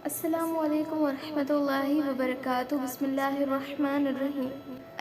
السلام عليڪم ورحمة الله وبرڪاته بسم الله الرحمٰن الرحيم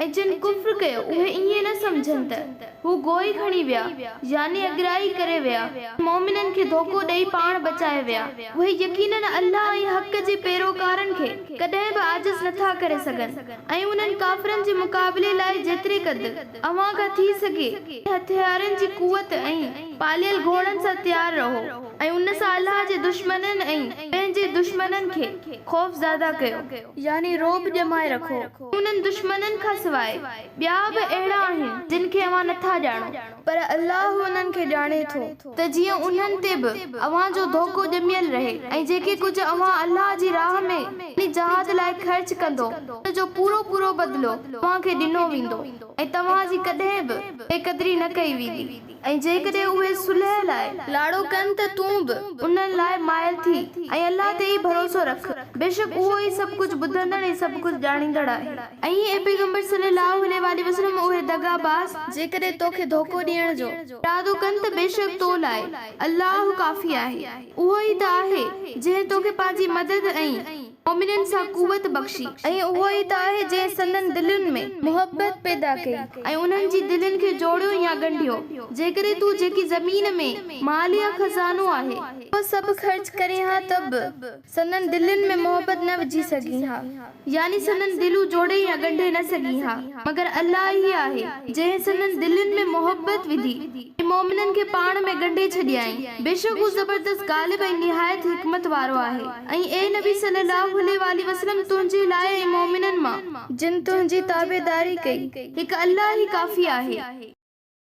۽ جن ڪفر ڪيو اهي ائين نه سمجهن ته هو گوئي کڻي ويا يعني اڳرائي ڪري ويا ۽ مؤمنن کي ڌوڪو ڏئي پاڻ بچائي ويا اهي يقيناً الله ۽ حق جي پيروڪارن کي ڪڏهن به عاجز نٿا ڪري سگهن ۽ انهن ڪافرن جي مقابلي لاء جيتري قدر اوهان کان ٿي سگهي هٿيارن جي قوت ۽ پاليل گهوڙن سان تيار رهو. ۽ ان سان الله جي دشمنن ۽ پنهنجي دشمنن کي خوفزده ڪيو. يعني رعب ڄمائي رکو. انهن دشمنن کان سواء ٻيا به اهڙا آهن جن کي اوهان نٿا ڄاڻو. پر الله انهن کي ڄاڻي ٿو. ته جيئن انهن تي به اوهان جو ڌوڪو ڄميل رهي ۽ جيڪي ڪجهه اوهان الله جي راهه ۾ يعني جهاد لاء خرچ ڪندو ان جو پورو پورو بدلو اوهان کي ڏنو ويندو ۽ توهان جي ڪڏهن به بي قدري نه ڪئي ويندي. ۽ جيڪڏهن اهي صلح لاء لاڙو ڪن ته تون به انهن لاء مائل ٿي ۽ الله تي ئي ڀروسو رک، بيشڪ اهو ئي سڀ ڪجهه ٻڌندڙ ۽ سڀ ڪجهه ڄاڻيندڙ آهي. ۽ اي پيغمبر صلّي اللّٰه عليه واٰله وسلّم اهي دغا باز جيڪڏهن توکي ڌوڪو ڏيڻ جو ارادو ڪن ته بيشڪ تو لاء الله ڪافي آهي، اهو ئي ته آهي جنهن توکي پنهنجي مدد ۽. مؤمنن سان قوت بخشي ۽ اهو ئي ته آهي جنهن سندن دلين ۾. محبت پيدا ڪئي ۽ انهن جي دلين کي جوڙيو يا ڳنڍيو، جيڪڏهن تون جيڪي زمين ۾، مال يا خزانو، آهي. اهو سڀ خرچ ڪرين ها ته به سندن دلين ۾ محبت نه وجهي سگهين ها، يعني سندن دلون جوڙي يا ڳنڍي نه سگهين ها، مگر الله ئي آهي جنهن سندن دلين ۾ محبت وڌي ۽ مؤمنن کي پاڻ ۾ ڳنڍي ڇڏيائين، بيشڪ هو زبردست غالب ۽ نهايت حڪمت وارو آهي. ۽ اي نبي صلّي اللّٰه عليه واٰله وسلّم تنهنجي لاء ۽ مؤمنن مان. جن تنهنجي تابعداري ڪئي. هڪ الله ئي ڪافي آهي.